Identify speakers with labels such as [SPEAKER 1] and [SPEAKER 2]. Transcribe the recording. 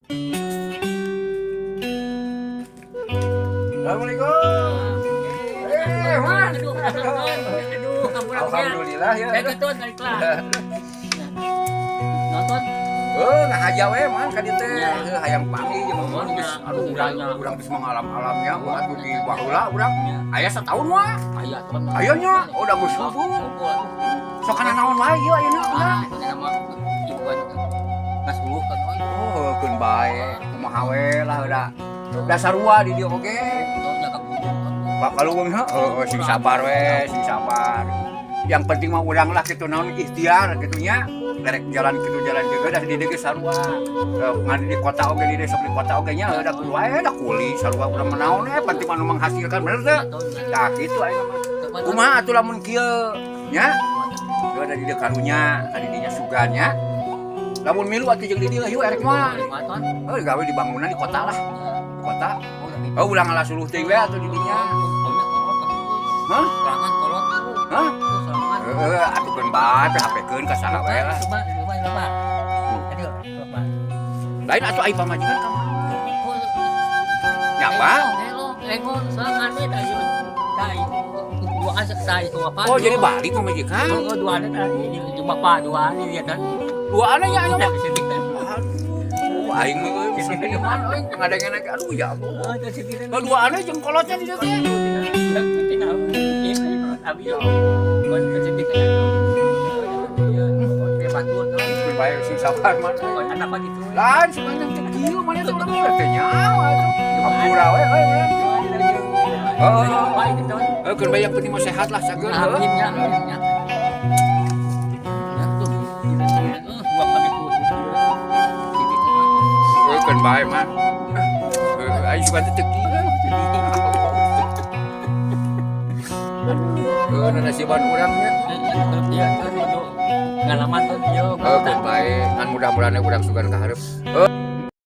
[SPEAKER 1] Assalamualaikum. Eh, Man.
[SPEAKER 2] Aduh, aduh, kamu.
[SPEAKER 1] Alhamdulillah ya.
[SPEAKER 2] Saya nonton dari kelas. Nonton.
[SPEAKER 1] Eh, ngahaja we, Man, ka dieu teh.
[SPEAKER 2] Ya.
[SPEAKER 1] Heuh, hayang panggih jeung
[SPEAKER 2] Oh,
[SPEAKER 1] mah geus
[SPEAKER 2] ya.
[SPEAKER 1] aduh urang
[SPEAKER 2] Ya.
[SPEAKER 1] urang geus mengalam-alamnya wah atuh di baheula urang.
[SPEAKER 2] Ya.
[SPEAKER 1] Aya satahun mah.
[SPEAKER 2] Aya teman.
[SPEAKER 1] Aya nya, oh da geus subuh. Sok kana naon wae ieu ayeuna urang?
[SPEAKER 2] Ah, itu nama ibu kan. Ngasuluh kan.
[SPEAKER 1] Oh, keun bae. Kumaha we lah da. Da sarua di dieu oge. Pak kaluweung heuh, sing sabar we, sing sabar. Yang penting mah urang lah kitu naon ikhtiar kitu nya. Rek jalan kitu jalan kieu da di dieu ge sarua. Ngan di kota oge, di desa di kota oge nya da kudu wae da kuli sarua urang mah naon eh penting mah nu menghasilkan, bener teu? Tah kitu ayeuna mah. Kumaha atuh lamun kieu nya? Ieu da di dieu karunya, tadi dinya sugan nya. Lamun milu atuh jeung di dieu yeuh erek mah. Heuh, gawe di bangunan di kota lah, di kota. Oh, ulah ngalasuluh teuing we atuh di dinya. Hah?
[SPEAKER 2] Serangan kolot.
[SPEAKER 1] Hah?
[SPEAKER 2] Serangan.
[SPEAKER 1] Heeh, atuh keun bae PHP-keun ka saha we lah.
[SPEAKER 2] Coba, coba, coba. Aduh, coba.
[SPEAKER 1] Lain atuh ai pamajikan ka mana? Nyapa?
[SPEAKER 2] Lengo, serangan we da ieu. Da dua asa da itu apa?
[SPEAKER 1] Oh, jadi balik pamajikan.
[SPEAKER 2] Oh, dua ada tadi, bapak dua ini dia kan.
[SPEAKER 1] Dua aneh ya ayeuna mah.
[SPEAKER 2] Sedih kan.
[SPEAKER 1] Aduh, aing mah euy bisa di mana euy ngadengeun aduh ya Allah.
[SPEAKER 2] Oh, sedih kan.
[SPEAKER 1] Kalau dua aneh jeung kolotnya di dieu teh. Keun bae sing sabar mah. Lain sepanjang teh kieu mana teh urang teh nyawa atuh. Hampura we euy urang. Oh, keun bae yang penting mah sehat lah sageun heuh.
[SPEAKER 2] Amin ya, amin ya.
[SPEAKER 1] Heuh, keun bae mah. Heuh, aing suka teh teu kieu. Heuh, nasiban urang nya.
[SPEAKER 2] Pengalaman tuh dia.
[SPEAKER 1] Heuh, keun bae ngan mudah-mudahan urang sugan ka hareup. Heuh.